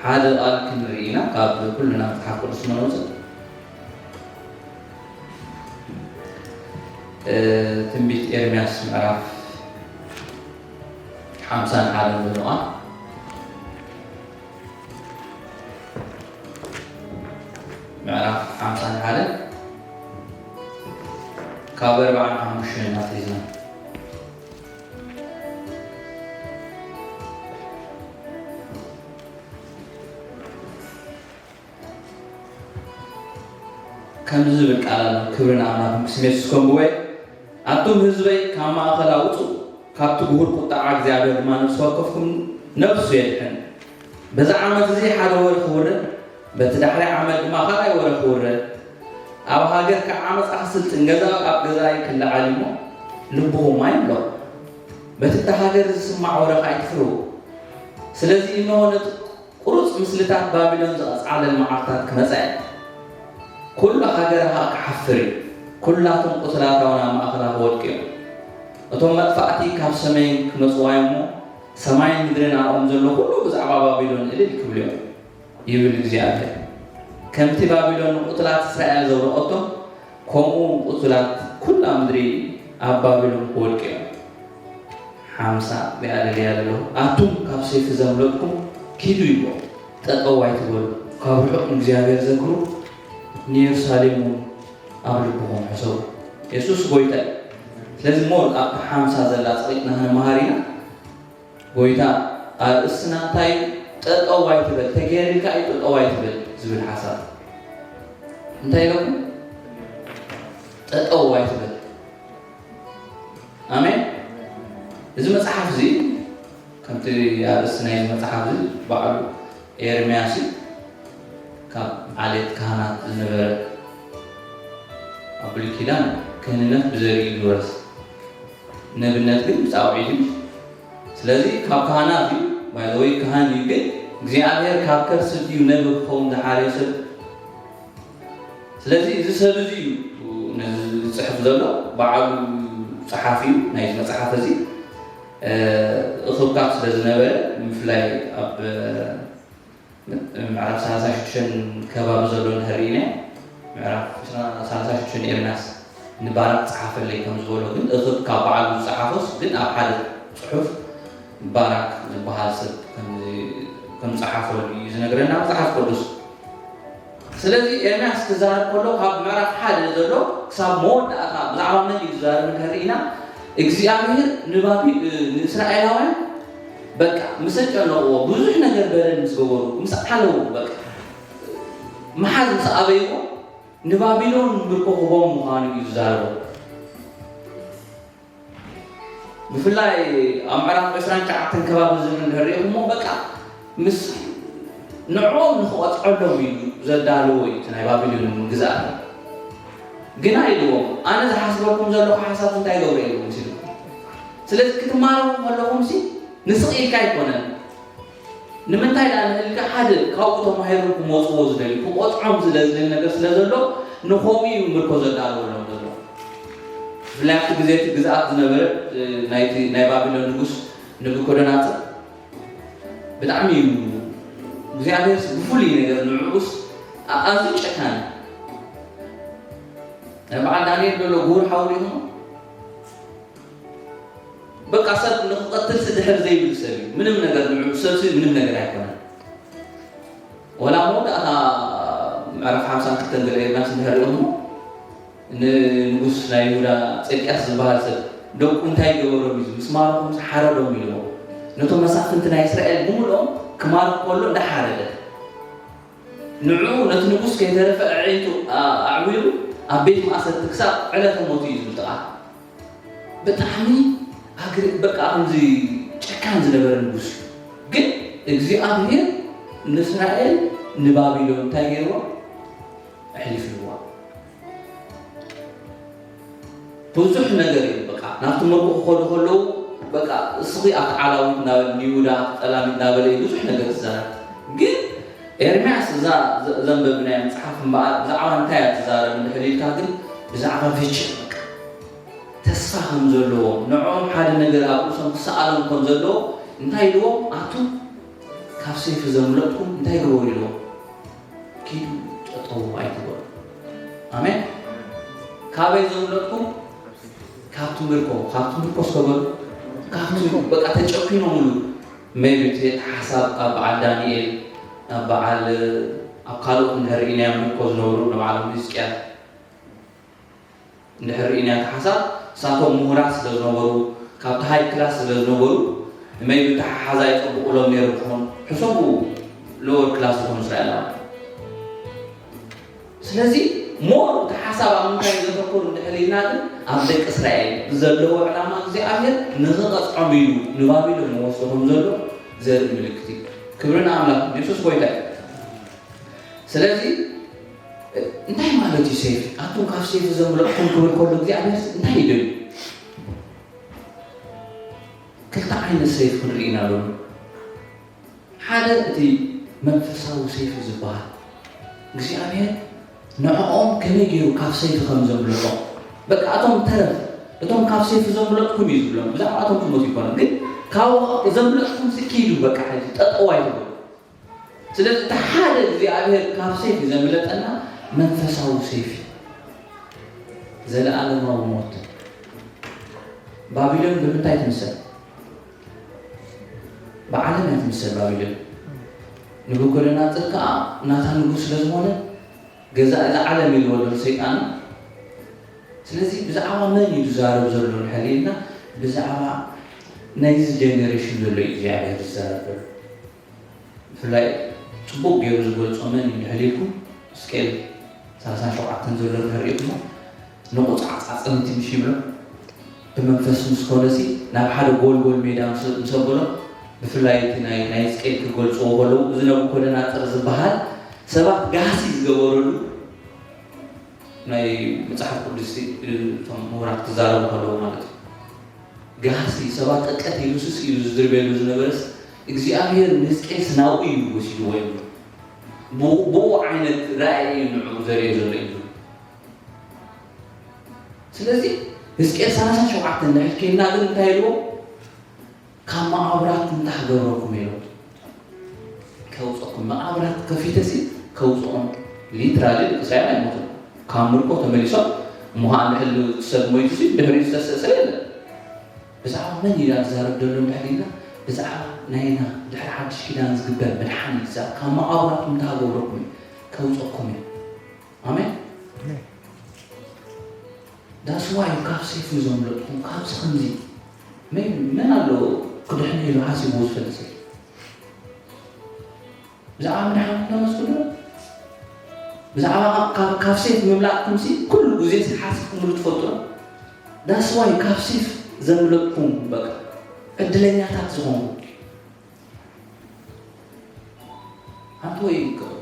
ሓደ ቃል ክንርኢ ኢና ካብ ኩልና መጽሓፍ ቅዱስ መነውጽእ። እ፣ ትንቢት ኤርምያስ ምዕራፍ ሓምሳን ሓደን ዘሎ ቃል። ምዕራፍ ሓምሳን ሓደን ካብ ኣርባዓን ሓሙሽተን እናተሒዝና። ከምዚ ዝብል ቃል ኣሎ። ክብሪ ንኣምላኽ ምስ የሱስ ከም ብወይ፣ ኣቱም ህዝበይ ካብ ማእኸላ ውጹ፣ ካብቲ ግሁድ ቁጣዓ እግዚኣብሔር ድማ ነፍሲ ወከፍኩም ነፍሱ የድሕን። በዚ ዓመት እዚ ሓደ ወረ ክውረድ፣ በቲ ዳሕራይ ዓመት ድማ ካልኣይ ወረ ክውረድ፣ ኣብ ሃገር ከዓ ዓመፃ ክስልጥን፣ ገዛኢ ኣብ ገዛኢ ክለዓል እሞ ልብኹም ኣይምለኹ። በቲ እታ ሃገር ዝስማዕ ወረ ከዓ ኣይትፍርሁ። ስለዚ እንሆ ነቲ ቁሩጽ ምስልታት ባቢሎን ዘቐጽዓለን መዓልታት ክመጻ እየን። ኩሉ ሃገራ ኸኣ ክሓፍር እዩ። ኩላቶም ቁስላታ እውን ኣብ ማእከላ ክወድቁ እዮም። እቶም መጥፋእቲ ካብ ሰሜን ክመጽዋ እዮም እሞ፣ ሰማይን ምድርን ኣብኦም ዘሎ ኩሉ ብዛዕባ ባቢሎን እልል ክብሉ እዮም፣ ይብል እግዚኣብሔር። ከምቲ ባቢሎን ንቁስላት እስራኤል ዘውደቐቶም፣ ከምኡ ቁስላት ኩላ ምድሪ ኣብ ባቢሎን ክወድቁ እዮም። ሓምሳ ዚኣ ደልያ ዘለኹ። ኣቱም ካብ ሰይፊ ዘምለጥኩም ኪዱ ይብሎ። ጠጠው ኣይትበሉ። ካብ ርሑቕ ንእግዚኣብሔር ዘክሩ፣ ንየሩሳሌም እውን ኣብ ልብኹም ሕሰቡ። የሱስ ጎይታ እዩ። ስለዚ እሞ ኣብታ ሓምሳ ዘላ ጸቂጥና ክንመሃር ኢና። ጎይታ ኣርእስትና እንታይ እዩ? ጠጠው ኣይትበል። ተገይርልካ እዩ፣ ጠጠው ኣይትበል ዝብል ሓሳብ። እንታይ ኢለኩም? ጠጠው ኣይትበል። ኣሜን። እዚ መጽሓፍ እዚ ከምቲ ኣርእስቲ ናይዚ መጽሓፍ እዚ በዓሉ ኤርምያስ እዩ። ካብ ዓሌት ካህናት ዝነበረ፣ ኣብ ብሉይ ኪዳን ክህንነት ብዘርኢ እዩ ዝውረስ፣ ነብነት ግን ብጻውዒት እዩ። ስለዚ ካብ ካህናት እዩ፣ ባይዘወይ ካህን እዩ፣ ግን እግዚኣብሔር ካብ ከርሲ ድዩ ነብይ ክኸውን ዝሓርዮ ሰብ? ስለዚ እዚ ሰብ እዚ እዩ ነዚ ዝጽሕፍ ዘሎ፣ በዓሉ ጸሓፊ እዩ ናይዚ መጽሓፍ እዚ። እ፣ እኽብካብ ስለ ዝነበረ፣ ብፍላይ ኣብ ምዕራፍ ሰላሳ ሽዱሽተ ከባቢ ዘሎ እንድሕር ርኢና፣ ምዕራፍ ሰላሳ ሽዱሽተ ኤርምያስ ንባራቅ ጸሓፈለይ ከም ዝበሎ፣ ግን እኽብካብ በዓሉ ዝጸሓፎስ ግን ኣብ ሓደ ጽሑፍ ባራክ ዝበሃል ሰብ ከም፣ ከም ዝጸሓፈሉ እዩ ዝነግረና መጽሓፍ ቅዱስ። ስለዚ ኤርምያስ ክዛረብ ከሎ ካብ ምዕራፍ ሓደ ዘሎ ክሳብ መወዳእታ ብዛዕባ መን እዩ ዝዛረብ እንድሕር ርኢና፣ እግዚኣብሔር ንባቢ-፣ ንእስራኤላውያን በቃ ምስ ኣጨነቕዎ፣ ብዙሕ ነገር በደል ምስ ገበሩ፣ ምስ ዓለዉ፣ በቃ ምሓዝ ምስ ኣበይዎ፣ ንባቢሎን ምርኮ ክቦም ምዃኑ እዩ ዝዛረቦ። ብፍላይ ኣብ ምዕራፍ ዕስራን ትሽዓተን ከባቢ ዝብል እንድሕር ርኢኹሞ፣ በቃ ምስ ንዕኦም ንኽቐጽዐሎም እዩ ዘዳልዎ እዩ እቲ ናይ ባቢሎን ግዝኣት። ግና ኢልዎም፣ ኣነ ዝሓስበኩም ዘለኹ ሓሳብ እንታይ ገብረ ኢልዎም ሲሉ። ስለዚ ክትማረኹ ከለኹም ሲ ንስቕ ኢልካ ኣይኮነን። ንምንታይ ደኣ ንህልካ ሓደ ካብኡ ተማሂሮም ክመጽዎ ዝደልዩ፣ ክቆጽዖም ዝደሊ ነገር ስለ ዘሎ፣ ንኸምኡ እዩ ምርኮ ዘዳለወሎም ዘሎ። ብፍላይ ኣብቲ ግዜ እቲ ግዝኣት ዝነበረ፣ እ፣ ናይቲ ናይ ባቢሎን ንጉስ ንቡኮደናጽር ብጣዕሚ እዩ እግዚኣብሔር ብፍሉይ ነገር ንዕኡስ ኣ-፣ ኣዝዩ ጨካን። ናይ በዓል ዳንኤል ዘሎ ግቡር ሓው ዲኹም? በቃ ሰብ ንኽቐትል ሲ ድሕር ዘይብል ሰብ እዩ። ምንም ነገር ንዕኡ ሰብ ሲ ምንም ነገር ኣይኮነን። ወላ መወዳእታ ምዕራፍ ሓምሳን ክልተን ገለ ኤርምያስ እንድሕር ሪኦሞ፣ ንንጉስ ናይ ይሁዳ ጼዴቅያስ ዝበሃል ሰብ ደቁ እንታይ ገበሮም እዩ? ምስ ማረኾም ሲ ሓረዶም ኢልዎ። ነቶም መሳፍንቲ ናይ እስራኤል ብምልኦም ክማርኽ ከሎ እንዳሓረደ፣ ንዕኡ ነቲ ንጉስ ከይተረፈ ኣዒንቱ ኣ-፣ ኣዕዊሩ ኣብ ቤት ማእሰርቲ ክሳብ ዕለተ ሞቱ እዩ ዝብል ጥቓ። ብጣዕሚ ኣግሪ-፣ በቃ ከምዚ ጨካን ዝነበረ ንጉስ እዩ። ግን እግዚኣብሔር ንእስራኤል ንባቢሎን እንታይ ገይርዋ? ኣሕሊፍዋ። ብዙሕ ነገር እዩ። በቃ ናብቲ ምርኮ ክኸዱ ከለዉ፣ በቃ እስኺ ኣብቲ ዓላዊት እናበለ፣ ንይሁዳ ኣብቲ ጠላሚት እናበለ እዩ ብዙሕ ነገር ዝዛረብ። ግን ኤርምያስ እዛ ዘ-፣ ዘንበብናያ መጽሓፍ እምበኣር ብዛዕባ እንታይ እያ ትዛረብ እንድሕር ኢልካ ግን ብዛዕባ ፊችር በቃ ተስፋ ከም ዘለዎ፣ ንዕኦም ሓደ ነገር ኣብ ርእሶም ክሰኣሎም ከም ዘለዎ እንታይ ኢልዎም? ኣቱም ካብ ሰይፊ ዘምለጥኩም እንታይ ግበሩ ኢልዎ? ኪዱ ጠጠው ኣይትበሉ። ኣሜን። ካበይ ዘምለጥኩም? ካብቲ ምርኮ። ካብቲ ምርኮ እስከ በሉ። ካብቲ በቃ ተጨኪኖምሉ። ሜቢ እቲ ሓሳብ ኣብ በዓል ዳንኤል፣ ኣብ በዓል፣ ኣብ ካልኦት እንድሕር ርኢናዮም ምርኮ ዝነበሩ ንባዕሎም ህዝቅያስ እንድሕር ርኢናዮ እቲ ሓሳብ፣ ንሳቶም ምሁራት ስለ ዝነበሩ፣ ካብቲ ሃይ ክላስ ስለ ዝነበሩ፣ ሜቢ ኣተሓሓዛ ይጸብቑሎም ነይሩ ክኾኑ። ሕሰቡ፣ ሎወር ክላስ ዝኾኑ እስራኤላውያን። ስለዚ ሞር እቲ ሓሳብ ኣብ ምንታይ ዘተኮሩ እንድሕር ኢልና ግን ኣብ ደቂ እስራኤል ዘለዎ ዕላማ እግዚኣብሔር ንኽቐጽዖም ኢሉ ንባቢሎን ይወስዶ ከም ዘሎ ዘርኢ ምልክት እዩ። ክብሪ ንኣምላኽ። የሱስ ጎይታ እዩ። ስለዚ እንታይ ማለት እዩ ሰይፊ? ኣቱም ካብ ሰይፊ ዘምለጥኩም ክብል ከሎ እግዚኣብሔር እንታይ ይደልዩ? ክልተ ዓይነት ሰይፊ ክንርኢ ኢና ሎሚ። ሓደ እቲ መንፈሳዊ ሰይፊ ዝበሃል እግዚኣብሔር ንዕኦም ከመይ ገይሩ ካብ ሰይፊ ከም ዘምለጦም። በቃ እቶም ተረፍ እቶም ካብ ሰይፊ ዘምለጥኩም እዩ ዝብሎም። ብዛዕባ እቶም ክሞት ይኮነ ግን ካብ ዘምለጥኩም ሲ ኪዱ በቃ ሕጂ ጠጠው ኣይትበሉ። ስለዚ እቲ ሓደ እግዚኣብሔር ካብ ሰይፊ ዘምለጠና መንፈሳዊ ሰይፊ ዘለኣለማዊ ሞት። ባቢሎን ብምንታይ ትምሰል? ብዓለም እያ ትምሰል ባቢሎን። ንቡከደነፆር ከዓ ናታ ንጉስ ስለ ዝኾነ ገዛኢ እዛ ዓለም ኢልዎ ኣሎ ሰይጣን። ስለዚ ብዛዕባ መን እዩ ዝዛረብ ዘሎ እንድሕር ኢልና ብዛዕባ ናይዚ ጀነሬሽን ዘሎ እዩ እግዚኣብሔር ዝዛረብ ዘሎ። ብፍላይ ጽቡቕ ገይሩ ዝገልጾ መን እዩ እንድሕር ኢልኩም፣ ሕዝቅኤል ሰላሳን ሸውዓተን ዘሎ እንድሕር ርኢኹሞ፣ ንቑጽ ዓጻጽምቲ ምሽ ይብሎ። ብመንፈስ ምስ ኮነሲ ናብ ሓደ ጎልጎል ሜዳ ምስ ኣበሎ፣ ብፍላይ እቲ ናይ ናይ ሕዝቅኤል ክገልጽዎ ከለዉ፣ እዚ ነቡኮደናጽር ዝበሃል ሰባት ጋህሲ ዝገበረሉ ናይ መጽሓፍ ቅዱስ እቶም ምሁራት ክዛረቡ ከለዉ ማለት እዩ። ጋህሲ ሰባት ቀጥቀጥ ኢሉ ስስ ኢሉ ዝድርበሉ ዝነበረስ እግዚኣብሔር ንሕዝቅኤልስ ናብኡ እዩ ወሲድዎ ይብሉ። ብኡ ዓይነት ራእይ እዩ ንዕኡ ዘርእዮ ዘሎ እዩ ዝብሉ። ስለዚ ሕዝቅኤል ሰላሳን ሸውዓተን ንሕልኬና ግን እንታይ ኢልዎ? ካብ መቓብራትኩም እንታይ ክገብረኩም ኢሎም ከውፀኩም። መቓብራት ከፊተሲ ከውፅኦም። ሊትራሊ ደቂ እስራኤል ኣይሞቱን። ካብ ምርኮ ተመሊሶም እሞ ከዓ እንድሕር ሰብ ሞይቱሲ ድሕሪኡ ዝተሰእሰ የለን። ብዛዕባ መን ኢላ ትዛረብ ዘሎ እንድሕር ኢልና ብዛዕባ ናይና ድሕሪ ሓድሽ ኪዳን ዝግበር ምድሓን እዩ ዝዛረብ። ካብ መቓብራትኩም እንታይ ክገብረኩም እዩ? ከውፀኩም እዩ። ኣሜን። ዳስዋይ ካብ ሰይፉ ዘምለጥኩም ካብዚ ከምዚ መን ኣሎ ክድሕን ኢሉ ሓሲቡ ዝፈልጥ ሰብ? ብዛዕባ ምድሓን ተመስግኑ። ብዛዕባ ካብ ሴፍ ምምላጥኩም ሲ ኩሉ ግዜ ሓሲብኩምሉ ትፈልጡ። ዳስዋይ ካብ ሴፍ ዘምለጥኩም በቃ ዕድለኛታት ዝኾኑ ኣንተ ወይ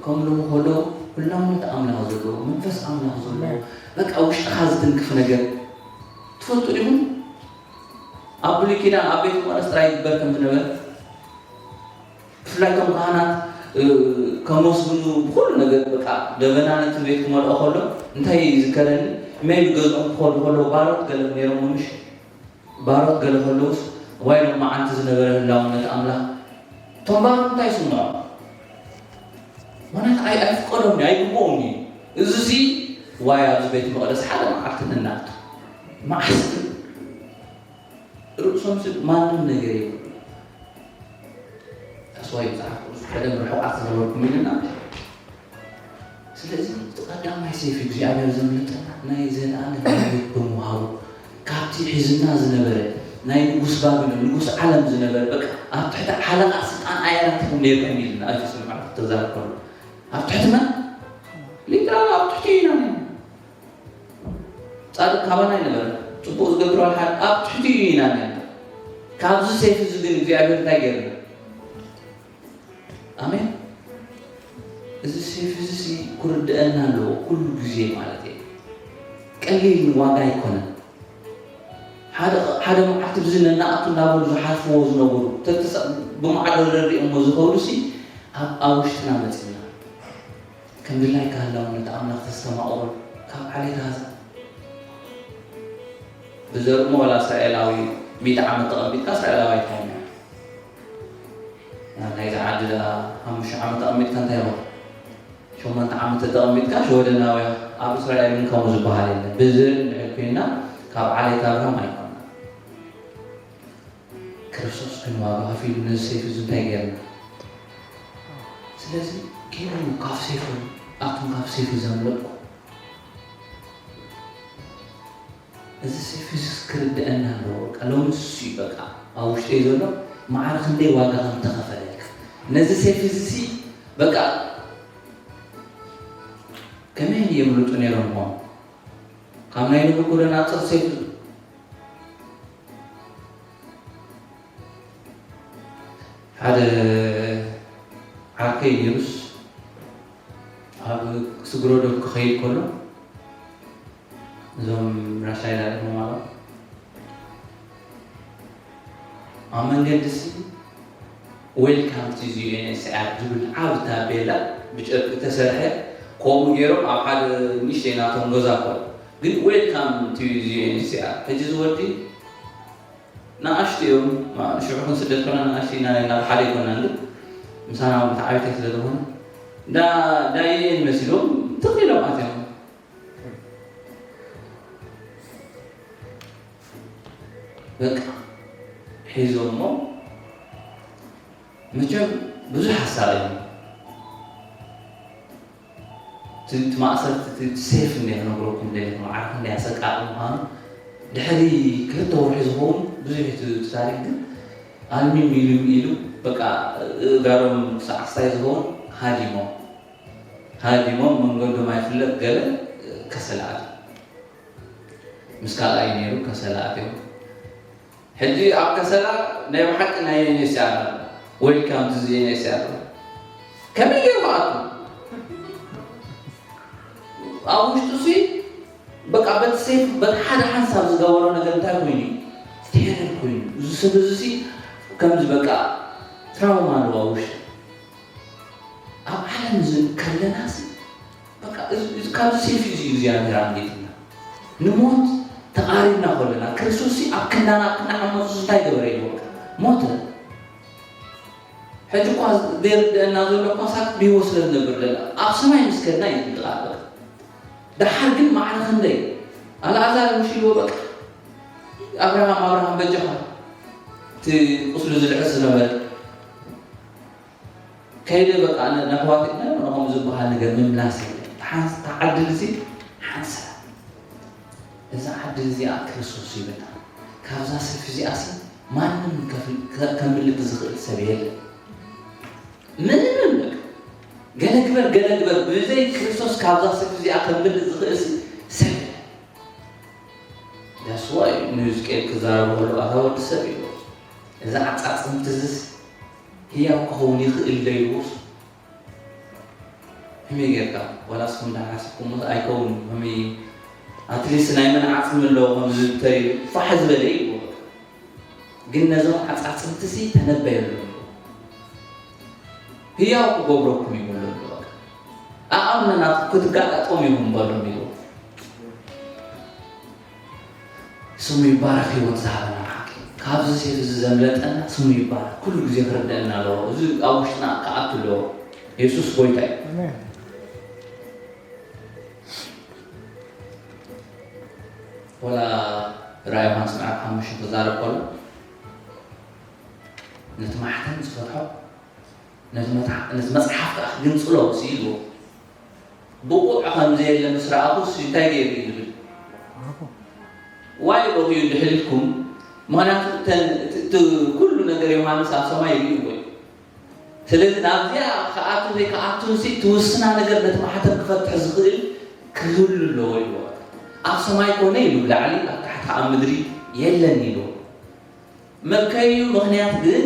ከምሉ ከሎ ኩላውነት ኣምላኽ ዘለዎ መንፈስ ኣምላኽ ዘለዎ በቃ ውሽጥኻ ዝትንክፍ ነገር ትፈልጡ ዲኹም? ኣብ ብሉይ ኪዳን ኣብ ቤት መቕደስ ጥራይ ይግበር ከም ዝነበረ ብፍላይ እቶም ካህናት ከመስግኑ ብኩሉ ነገር በቃ ደበና ነቲ ቤት ክመልኦ ከሎ እንታይ ይዝከረኒ ሜቢ ገዝኦም ክኸዱ ከለዉ ባሮት ገለ ነይሮም ምሽ ባሮት ገለ ከለውስ ዋይ ሎም መዓንቲ ዝነበረ ህላውነት ኣምላኽ እቶም ባሮት እንታይ ይስምዖም? ማለት ኣይ ኣይፍቀዶም እዩ ኣይግብኦም እዩ። እዚ ሲ ዋይ ኣብዚ ቤት መቕደስ ሓደ መዓልቲ ንናቱ መዓስ ርእሶም ስብ ማንም ነገር ይብሉ ኣስዋይ መፅሓፍ ቅዱስ ቀደም ርሑቓት ዝነበርኩም ኢልና ስለዚ እቲ ቀዳማይ ሰይፊ እግዚኣብሔር ዘምለጠና ናይ ዘለኣለም ህይወት ብምሃቡ ካብቲ ሒዝና ዝነበረ ናይ ንጉስ ባቢሎን ንጉስ ዓለም ዝነበረ በቃ ኣብ ትሕቲ ሓለቓ ስልጣን ኣያናትኩም ነይርኩም ኢልና ኣፊስ ንባዕሉ ተዛረብ ከሎ ኣብ ትሕቲ መን ሊትራል ኣብ ትሕቲ ኢና ነና ጻድቅ ካባና ኣይነበረ ጽቡቅ ዝገብር ኣልሓ ኣብ ትሕቲ ኢና ነና ካብዚ ሰይፊ እዚ ግን እግዚኣብሔር እንታይ ገይርና ኣሜን። እዚ ሴፍ እዚ ሲ ክርድአና ኣለዎ ኩሉ ግዜ ማለት እየ። ቀሊል ዋጋ ኣይኮነን። ሓደ ሓደ መዓልቲ ብዚ ነናኣቱ እናበሉ ዝሓልፍዎ ዝነበሩ ተተሰ ብማዕዶ ዘሪኦሞ ዝኸዱ ሲ ኣብ ኣብ ውሽጥና መፂና ከም ድላይካ ህላውነት ኣምላኽ ተስተማቕሮ ካብ ዓሌት ጋዛ ብዘርእሞ ወላ እስራኤላዊ ሚእቲ ዓመት ተቐቢጥካ እስራኤላዊ ኣይትኸውን ኢኻ። ናይዚ ዓዲ ደኣ ሓሙሽተ ዓመት ኣቐሚጥካ እንታይ ይኸውን? ሸሞንተ ዓመት ተቐሚጥካ ሽወደናውያ ኣብ እስራኤል ግን ከምኡ ዝበሃል የለን። ብዝብል እንድሕር ኮይና ካብ ዓሌት ኣብርሃም ኣይኮና። ክርስቶስ ግን ዋጋ ከፊሉ ነዚ ሰይፊ እዚ እንታይ ገይርና? ስለዚ ኪዱ ካብ ሰይፉ ኣቱም ካብ ሰይፊ ዘምለጥኩ እዚ ሰይፊ እዚ ክርድአና ኣለዎ። በቃ ሎሚ ንሱ እዩ በቃ ኣብ ውሽጠይ ዘሎ ማዕረ ክንደይ ዋጋ ከም ተኸፈለልካ። ነዚ ሰይፊ እዚ ሲ በቃ ከመይ የምልጡ ነይሮም ሞ ካብ ናይ ንቡኩደነጾር ሰይፊ ሓደ ዓርከይ ነይሩስ ኣብ ስግረዶብ ክኸይድ ከሎ እዞም ራሻይዳ ኢኹም ኣሎ ኣብ መንገዲ ሲ ዌልካም ቱ ዚ ዩ ኤን ኤስ ሲ ኣር ዝብል ዓብ ታቤላ ብጨርቂ ተሰርሐ ከምኡ ገይሮም ኣብ ሓደ ንእሽተይ ናቶም ገዛ ኮ ግን ዌልካም ቱ ዚ ዩ ኤን ኤስ ሲ ኣር ሕጂ ዝወዲ ንኣሽቱ እዮም ሽዑ ክንስደድ ኮና ንኣሽቱ ኢና ናብ ሓደ ይኮና ግን ምሳና እውን ተዓቢታይ ስለ ዝኾነ ዳየን መሲሎም ትኽ ኢሎም ኣትዮም በቃ ሒዞሞ መቸም ብዙሕ ሓሳብ እዮም እቲ ማእሰርቲ እቲ ሴፍ እንደ ክነግረኩም ደ ማዕረፍ እንደ ኣሰቃቂ ምዃኑ ድሕሪ ክልተ ወርሒ ዝኸውን ብዙሕ እቲ ታሪክ ግን ኣልሚም ኢሉ ኢሉ በቃ እጋሮም ክሳዕ ክሳይ ዝኸውን ሃዲሞም ሃዲሞም መንገዶም ኣይፍለጥ ገለ ከሰላ ኣትዮም ምስ ካልኣይ ነይሩ ከሰላ ኣትዮም ሕጂ ኣብ ከሰላ ናይ ብሓቂ ናይ ዩኤንኤችሲኣር ኣሎ ዌልካም ቱ ዩኤንኤችሲኣር ከመይ ገይሩ ክኣቱ ኣብ ውሽጡ ሲ በቃ በቲ ሴፍ በቲ ሓደ ሓንሳብ ዝገበሮ ነገር እንታይ ኮይኑ ቴረር ኮይኑ እዚ ሰብ እዚ ሲ ከምዚ በቃ ትራውማ ኣለዋ ውሽጡ ኣብ ዓለም እዚ ከለናስ በቃ እዚ- እዚ- ካብዚ ሴፍ እዚ እግዚኣብሔር ኣምሊጥና ንሞት ተቃሪብና ከለና ክርስቶስ ሲ ኣብ ክንዳና ኣብ ክንዳ ሓሞት እንታይ ገበረ ይልዎ ሞተ ሕጂ እኳ ዘይርድአና ዘሎ እኳ ሳት ብህይወት ስለ ዝነብር ዘለና ኣብ ሰማይ ምስ ከድና እዩ ዝምጥቃል በቃ ደሓር ግን ማዕረ ክንደይ ኣልኣዛር ምሽ ኢልዎ በቃ ኣብርሃም ኣብርሃም በጃኻ እቲ ቁስሉ ዝልዕስ ዝነበረ ከይደ በቃ ነሕዋት ነኾም ዝበሃል ነገር ምምላስ ተዓድል እዚ ሓንሳ እዛ ዓድል እዚኣ ክርስቶስ ይብላ ካብዛ ሰልፊ እዚኣ ሲ ማንም ከምልጥ ዝኽእል ሰብ የለ ምንም በቃ ገለ ግበር ገለ ግበር ብዘይ ክርስቶስ ካብዛ ሰልፊ እዚኣ ከምልጥ ዝኽእል ሲ ሰብ የለ ዳስዋይ ንህዝቅኤል ክዛረቡ ከለዉ ኣታ ወዲ ሰብ ኢሉ እዚ ዓጻጽምቲ እዚስ ህያው ክኸውን ይኽእል ዶ ኢልዎስ ከመይ ጌርካ ዋላ እስኹም እንዳ ሓሰብኩሞ ኣይከውን ከመይ ኣትሊስት ናይ መን ዓጽሚ ኣለዎ ከምዚ ተሪሩ ፋሕ ዝበለ እዩ ግን ነዞም ዓጻጽምቲ ሲ ተነበየሎም ህያው ክገብረኩም እዩ በሎም ኣኣምነ ናትኩም ክትጋጣጠሙ ኢኹም በሎም ኢሉ ስሙ ይባረክ ህይወት ዝሃበና ሓቂ ካብዚ ሴፍ እዚ ዘምለጠና ስሙ ይባረክ ኩሉ ግዜ ክርደአና ኣለዎ እዚ ኣብ ውሽጥና ክኣቱ ኣለዎ የሱስ ጎይታ እዩ ወላ ራእይ ዮሃንስ ምዕራፍ ሓሙሽተ ክዛረብ ከሎ ነቲ ማሕተም ዝፈትሖ ነቲ መጽሓፍ ከዓ ክግንፅሎ ስኢልዎ ብቑዕ ከም ዘየለ ምስ ረኣኹስ እንታይ ገይሩ እዩ ዝብል ዋይ ሮኽዩ እንድሕር ኢልኩም ምክንያቱ እቲ ኩሉ ነገር ዮሃንስ ኣብ ሰማይ ይርእይዎ እዩ ስለዚ ናብዚኣ ክኣቱ ዘይክኣቱን ሲ ትውስና ነገር ነቲ ማሕተም ክፈትሕ ዝኽእል ክህሉ ኣለዎ ይብሎ ኣብ ሰማይ ኮነ ኢሉ ብላዕሊ ኣብ ታሕቲ ኣብ ምድሪ የለን ይብሎ መብከዩ ምኽንያት ግን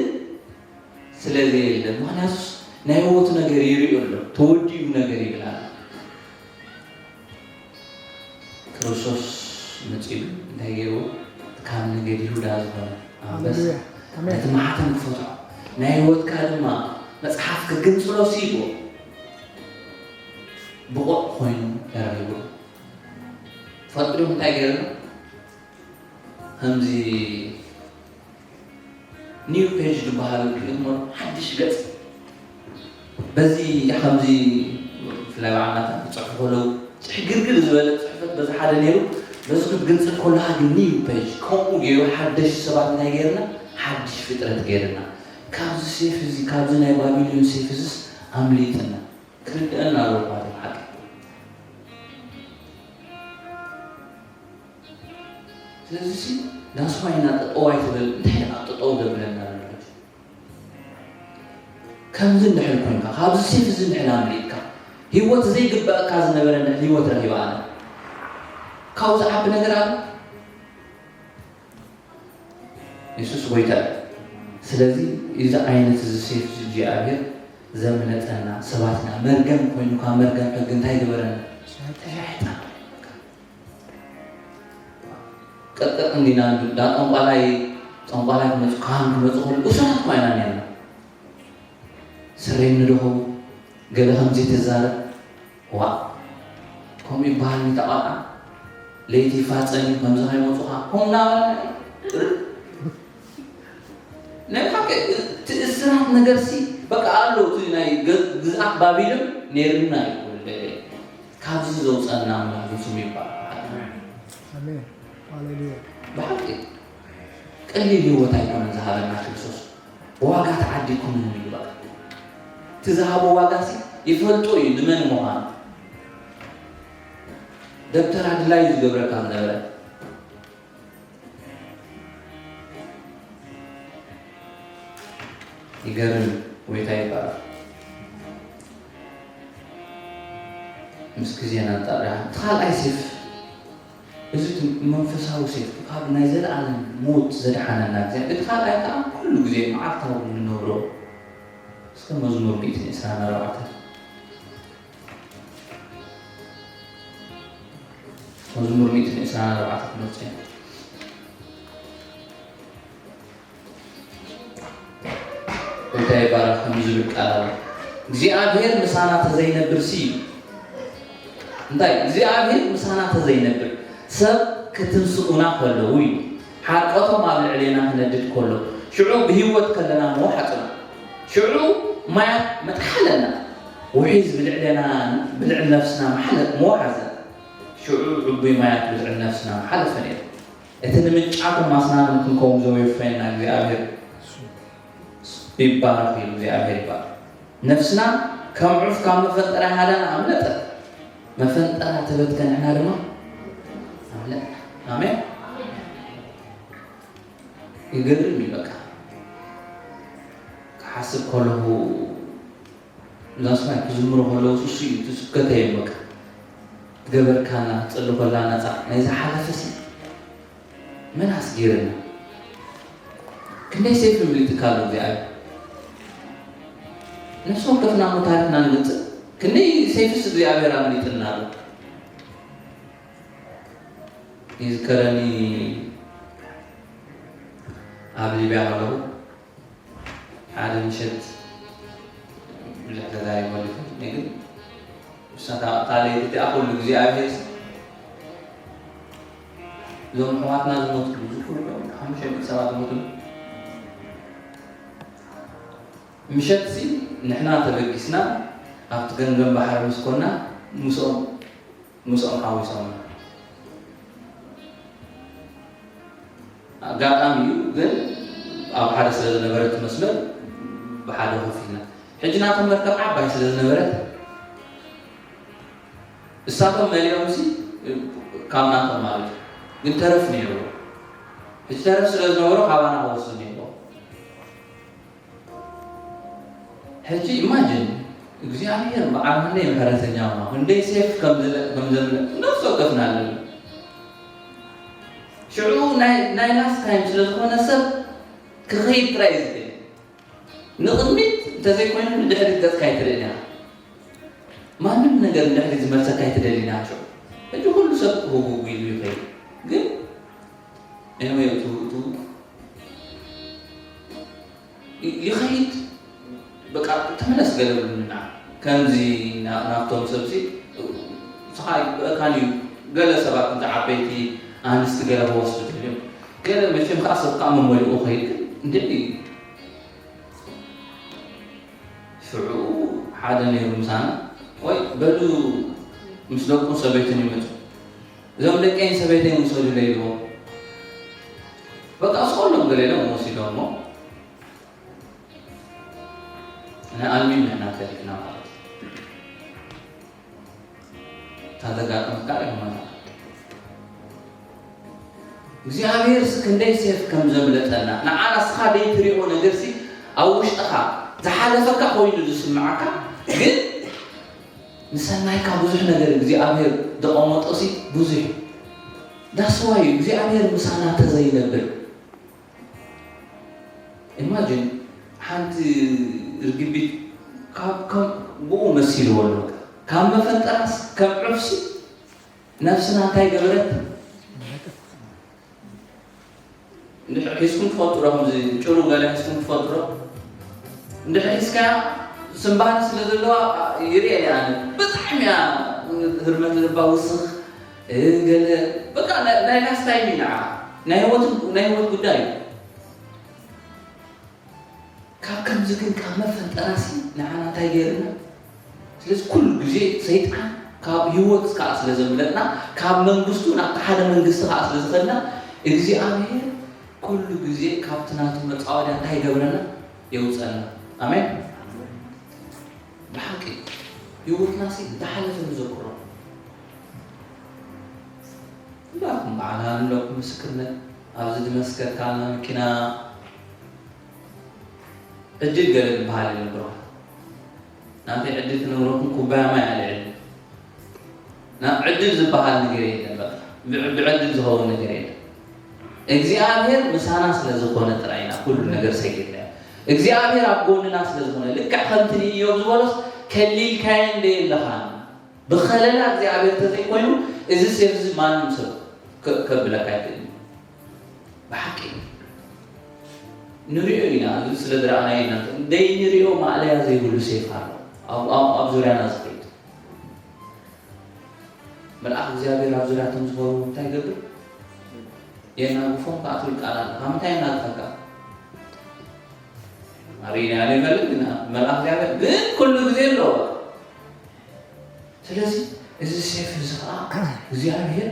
ስለ ዘየለ ምኽንያቱስ ናይ ህይወቱ ነገር ይርእዮ ኣሎ ተወዲኡ ነገር ይብል ኣሎ ክርስቶስ መጺኡ እንታይ ገይርዎ ካብ ነገድ ይሁዳ ዝኾነ ኣንበሳ ነቲ ማሕተም ክፈትሖ ናይ ህይወትካ ድማ መጽሓፍ ክግንጽሎ ሲቦ ብቑዕ ኮይኑ ተረኺቡ ፈጥሩ እንታይ ገይርና ከምዚ ኒው ፔጅ ዝበሃል ክልእሞ ሓድሽ ገጽ። በዚ ከምዚ ብፍላይ በዓል ናታ ክጽሕፉ ከለዉ፣ ጽሕግርግር ዝበለ ጽሕፈት በዚ ሓደ ነይሩ። በዚ ክትግንጽል ከለኻ ግን ኒው ፔጅ ከምኡ ገይሩ ሓደሽ ሰባት እንታይ ገይርና? ሓድሽ ፍጥረት ገይርና። ካብዚ ሴፍ እዚ፣ ካብዚ ናይ ባቢሎን ሴፍ እዚስ ኣምሊጥና። ክርድአና ኣለዎ ማለት ሓቂ። ስለዚ ሲ ዳስዋይና ጠጠው ኣይትበል፣ እንታይ ደኣ ጠጠው ዘብለና ዘሎ? ከምዚ እንድሕር ኮንካ፣ ካብዚ ሴፍ እዚ እንድሕር ኣምሊጥካ፣ ህይወት ዘይግበኣካ ዝነበረ እንድሕር ህይወት ረኺባ ኣለ። ካብኡ ዝዓቢ ነገር ኣሎ? የሱስ ጎይታ እዩ። ስለዚ እዚ ዓይነት እዚ ሴፍ እዚ እግዚኣብሔር ዘምለጠና ሰባት ኢና። መርገም ኮይኑ ካብ መርገም ሕጊ እንታይ ገበረና? ሸጠና። ቀጥቀጥ እንዲና እንዳ ጠንቋላይ፣ ጠንቋላይ ክመጹ፣ ካህን ክመጹ ከለዉ እሱራት እኳ ኢና ነርና። ስረይ ንድኹም ገለ ከምዚ ትዛረብ፣ ዋእ፣ ከምኡ ይበሃል ሚታ ቋልዓ፣ ለይቲ ይፋጸን እዩ፣ ከምዚ ከይመጹኻ፣ ከምኡ እናበልና ናይ ብሓቂ እቲ እስራት ነገርሲ በቃ ኣሎ፣ እቲ ናይ ገ-፣ ግዝኣት ባቢሎን ነይርና እዩ። ካብዚ ዘውፀና ኣምላኽ ስሙ ይባረክ። ኣሜን። ሃሌሉያ። ብሓቂ ቀሊል ህይወት ኣይኮነን ዝሃበና ክርስቶስ። ብዋጋ ተዓዲግኩምኒ ኢሉ በቃ። እቲ ዝሃቦ ዋጋሲ ይፈልጦ እዩ ንመን ምዃኑ። ደብተራ ድላዩ ዝገብረካ ዝነበረ። ይገርም እዩ። ጎይታ ይባረክ። ምስ ግዜና ኣጣሪኻ እቲ ካልኣይ ሴፍ፣ እዚ እቲ መንፈሳዊ ሴፍ ካብ ናይ ዘለኣለም ሞት ዘድሓነና እግዚኣብሔር፣ እቲ ካልኣይ ከዓ ኩሉ ግዜ መዓልታዊ እንነብሮ። እስከ መዝሙር ሚእትን ዕስራን ኣርባዕተን። መዝሙር ሚእትን ዕስራን ኣርባዕተን ክመጽእ እዩ። እንታይ ይባረክ ከም ዝብል ቃል ኣሎ። እግዚኣብሔር ምሳና ተዘይነብር ሲ፣ እንታይ እግዚኣብሔር ምሳና ተዘይነብር፣ ሰብ ክትንስኡና ከለዉ እዩ። ሓርቀቶም ኣብ ልዕሌና ክነድድ ከሎ፣ ሽዑ ብህይወት ከለና ምወሓጹና። ሽዑ ማያት መጥሓለና። ውሒዝ ብልዕሌና፣ ብልዕል ነፍስና መሓለ-፣ ምወሓዘ። ሽዑ ዕቡይ ማያት ብልዕል ነፍስና መሓለፈ ነይሩ። እቲ ንምንጫቶም ኣስናኖም ክንከውን ዘወፈየና እግዚኣብሔር ይባረክ ኢሉ እግዚኣብሔር ይባረክ። ነፍስና ከም ዑፍ ካብ መፈንጠራ ሃዳና ኣምለጠ። መፈንጠራ ተበትከ፣ ንሕና ድማ ኣምለጥና። ኣሜን። ይገርም እዩ በቃ። ክሓስብ ከለኹ እዛ ስማይ ክዝምሩ ከለዉ እሱ እዩ እቲ ስብከተይ እዩ በቃ። ዝገበርካና፣ ትጸሊ ከላ ነጻ፣ ናይ ዝሓለፈሲ መን ኣስጊርና? ክንደይ ሴፍ ኣምሊጥካ ኣሎ እግዚኣብሔር። ነፍሲ ወከፍና እሞ ታሪኽና ንገልጽ። ክንደይ ሴፍስ እግዚኣብሔር ኣምሊጥና ኣሎ። ይዝከረኒ ኣብ ሊብያ ከለኹ ሓደ ምሸት ብዙሕ ተዛሪበሉ ይፈልጥ እየ፣ ግን እሳ እታ ለይቲ እቲኣ ኩሉ እግዚኣብሔር እዞም ኣሕዋትና ዝሞትሉ፣ እዚ ኩሉ ሓሙሽተ ሚእቲ ሰባት ዝሞትሉ ምሸትሲ ንሕና ተበጊስና ኣብቲ ገምገም ባሕሪ ምስ ኮና ምስኦም ምስኦም ሓዊሶምና። ኣጋጣሚ እዩ ግን ኣብ ሓደ ስለ ዝነበረት መስመር ብሓደ ኮፍ ኢልና። ሕጂ ናቶም መርከብ ዓባይ ስለ ዝነበረት እሳቶም መሊኦምሲ ካብ ናቶም ማለት እዩ። ግን ተረፍ ነይርዎ። ሕጂ ተረፍ ስለ ዝነበሮ ካባና ክወስድ ነይርዎ። ሕጂ ኢማጅን እግዚኣብሔር በዓል ክንደይ ምሕረተኛ ምዃኑ፣ ክንደይ ሴፍ ከም ዝለ-፣ ከም ዘምለ-፣ ነፍሲ ወከፍና ኣለና። ሽዑ ናይ፣ ናይ ላስት ታይም ስለ ዝኾነ ሰብ ክኸይድ ጥራይ እዩ ዝደሊ። ንቕድሚት እንተዘይኮይኑ ንድሕሪት ገጽካ ኣይትርእን ኢኻ። ማንም ነገር ንድሕሪት ዝመልሰካ ኣይትደልን ኢኻ ሽዑ። ሕጂ ኩሉ ሰብ ህጉግ ኢሉ ይኸይድ። ግን ኤኒወይ፣ እቱ፣ እቱ ይ-፣ ይኸይድ። በቃ ተመለስ ገለ ብሉና። ከምዚ ና-፣ ናብቶም ሰብሲ፣ ንስኻ ኣይግበእካን እዩ። ገለ ሰባት እንተ ዓበይቲ ኣንስቲ ገለ ክወስዱ ደልዮም። ገለ መቸም ከዓ ሰብ ከዓ መመሊኡ ኸይድ። ግን እንድዒ ሽዑ ሓደ ነይሩ ምሳና፣ ወይ በሉ ምስ ደቁን ሰበይትን ይመጹ። እዞም ደቀይን ሰበይተይን ውሰዱለይ ኢልዎም። በቃ፣ ስቆሎም ገለ ኢሎም ወሲዶሞ። ንኣልሚን ንሕና ተሪፍና ማለት እዩ። እታ ዘጋጠመት ካልእ ህሞት። እግዚኣብሔር ሲ ክንደይ ሴፍ ከም ዘምለጠና፣ ንዓ ንስኻ ዘይትሪኦ ነገር ሲ ኣብ ውሽጥኻ ዝሓለፈካ ኮይኑ ዝስምዓካ፣ ግን ንሰናይካ ብዙሕ ነገር እግዚኣብሔር ዘቐመጦ ሲ ብዙሕ እዩ። ዳስዋይ እግዚኣብሔር ምሳና ተዘይነብር። ኢማጂን ሓንቲ ርግቢት ካብ ከም ብኡ መሲልዎ ኣሎ። ካብ መፈንጠራስ ከም ዑፍሲ ነፍስና እንታይ ገበረት? እንድሕር ሒዝኩም ትፈልጡ ዶ? ከምዚ ጭሩ ገለ ሒዝኩም ትፈልጡ ዶ? እንድሕር ሒዝካ ስምባኒ ስለ ዘለዋ ይርኤ እየ ኣነ። ብጣዕሚ እያ ህርመት ልባ ውስኽ፣ እ፣ ገለ በቃ ናይ፣ ናይ ላስት ታይም እዩ ንዓ። ናይ ህይወት፣ ናይ ህይወት ጉዳይ እዩ። ካብ ከምዚ ግን ካብ መፈንጠራሲ ንዓና እንታይ ገይርና? ስለዚ ኩሉ ግዜ ሰይጣን ካብ ህይወት ከዓ ስለ ዘምለጥና፣ ካብ መንግስቱ ናብቲ ሓደ መንግስቲ ከዓ ስለ ዝኸድና፣ እግዚኣብሔር ኩሉ ግዜ ካብቲ ናቱ መጻወድያ እንታይ ይገብረና? የውፀና። ኣሜን። ብሓቂ ህይወትና ሲ እንተሓለፈ ንዘክሮ። እንዳኹም በዓል ሃለኩም ምስክርነት ኣብዚ ዝመስከርካልና መኪና ዕድል ገለ ዝበሃል የለን ብሩኻት። ናተይ ዕድል ክነግረኩም ኩባያ ማይ ኣልዕል። ናብ ዕድል ዝበሃል ነገር የለን። በቃ ብዕ-፣ ብዕድል ዝኸውን ነገር የለን። እግዚኣብሔር ምሳና ስለ ዝኾነ ጥራይ ኢና ኩሉ ነገር ሰጊድናዮ። እግዚኣብሔር ኣብ ጎንና ስለ ዝኾነ፣ ልክዕ ከምቲ ንኢዮብ ዝበሎስ፣ ከሊልካዮ እንደ የለኻን፣ ብኸለላ እግዚኣብሔር ተዘይኮይኑ፣ እዚ ሴፍ እዚ ማንም ሰብ ከ-፣ ከብለካ ኣይክእልን እዩ። ብሓቂ ንሪኦ ኢና፣ እዚ ስለ ዝረኣናዮ ኢና። ዘይንሪኦ ማእለያ ዘይብሉ ሴፍ ኣሎ ኣብ፣ ኣብ፣ ኣብ ዙርያና ዝኸይድ። መልኣኽ እግዚኣብሔር ኣብ ዙርያቶም ዝኸቡ እንታይ ይገብር? የናግፎም ከዓ ትብል ቃል ኣላ። ካብ ምንታይ የናግፈካ? ኣሪና ዘይፈልጥ ግን መልኣኽ እግዚኣብሔር ግን ኩሉ ግዜ ኣለዎ። ስለዚ እዚ ሴፍ እዚ ከዓ እግዚኣብሔር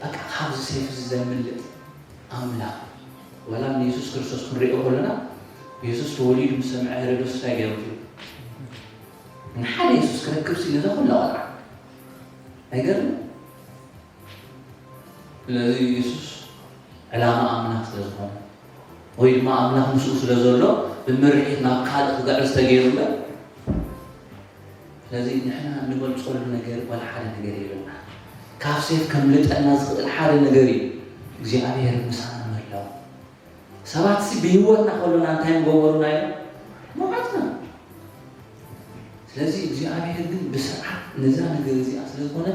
በቃ ካብዚ ሴፍ እዚ ዘምልጥ ኣምላኽ። ወላ ንየሱስ ክርስቶስ ክንሪኦ ከለና፣ የሱስ ተወሊዱ ምስ ሰምዐ ሄሮድስ እንታይ ገይሩ? ንሓደ የሱስ ክረክብ ሲ ነዛ ኩላ ቆልዓ ኣይገርም? ስለዚ የሱስ ዕላማ ኣምላኽ ስለ ዝኾነ፣ ወይ ድማ ኣምላኽ ምስኡ ስለ ዘሎ፣ ብምርሒት ናብ ካልእ ክግዕዝ ተገይሩ እምበር። ስለዚ ንሕና እንበልጸሉ ነገር ዋላ ሓደ ነገር የብልና። ካብ ሴፍ ከምልጠና ዝኽእል ሓደ ነገር እዩ፣ እግዚኣብሔር ምሳና ምህላው። ሰባትሲ ብህይወትና ከሎና እንታይ ምገበሩና እዮም? መውዓትና። ስለዚ እግዚኣብሔር ግን ብስርዓት ነዛ ነገር እዚኣ ስለ ዝኾነ